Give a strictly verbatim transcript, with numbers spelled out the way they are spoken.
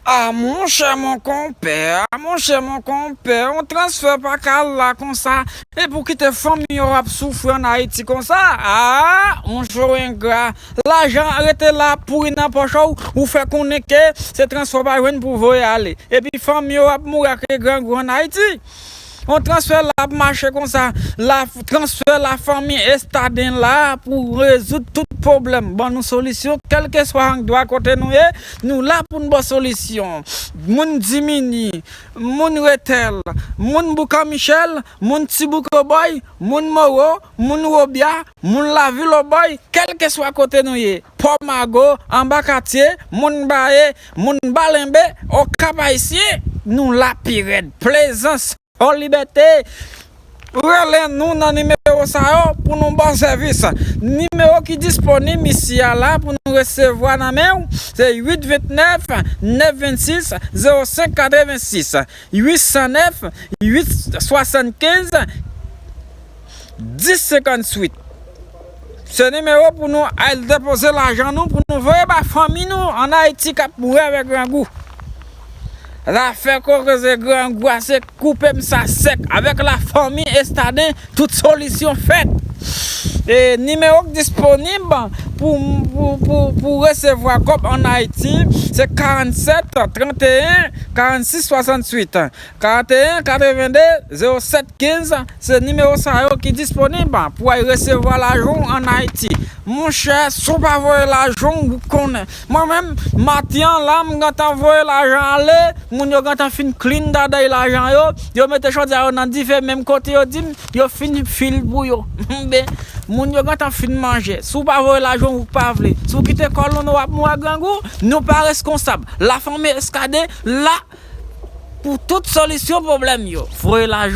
Ah, monchè, mon konpè, ah, monchè, mon konpè, yon transfè pa ka la konsa. E pou kite fanmi yo ap soufri ann Ayiti konsa? Ah, monchè, w engra. Lajan rete la pouri nan pòch ou, ou fè konnen ke se transfè w pa jwenn pou voye ale. Epi fanmi yo ap mouri ak grangou ann Ayiti. Yon transfè la ap mache konsa. La, transfè la fanmi Estaden la pou rezoud tout pwoblèm. Ban nou solisyon, kèlkeswa andwa kote nou ye, nou la pou n ba w solisyon. Moun Dimini, moun Retèl, moun Boukan Michèl, moun Ti Bouk Obòy, moun Moro, moun Wobya, moun Lavil Obòy, kèlkeswa kote nou ye, Pò Mago, Anba Katye, moun Baye, moun Balenbe, Okap Ayisyen, nou la pi rèd. Plezans, Fò Libète, rele nou nan nimewo sa yo pou nou ba w sèvis. Nimewo ki disponib isi a la pou nou resevwa nan men w, se uit vennèf, nèf vennsis, zewo senk katrevensis, uit san nèf, uit swasannkenz, dis senkantuit. Se nimewo pou nou al depoze lajan nou, pou nou voye ba fanmi nou ann Ayiti k ap mouri avèk grangou. Zafè kokoze grangou a se koupe m sa sèk avèk lafanmi Estaden, tout solisyon fèt. E nimewo k disponib pou, pou, pou, pou resevwa kòb ann Ayiti, se karannsèt, tranteyen, karannsis, swasanntuit. Karanteyen, katrevende, zewo sèt, kenz, se nimewo sa yo ki disponib pou al resevwa lajan w ann Ayiti. Monchè, si w pa voye lajan w, ou konnen. Mwen menm, maten an la, m gentan voye lajan ale, moun yo gentan fin clean dadèy lajan yo, yo mete chòdyè yo nan dife, menm kote yo di m, yo fin fil pou yo. Ben, moun yo gentan fin manje. Si w pa voye lajan w, ou pa vle. Si w kite kò w, w ap mouri ak grangou, nou pa reskonsab. Lafanmi Estaden la pou tout solisyon pwoblèm yo. Voye lajan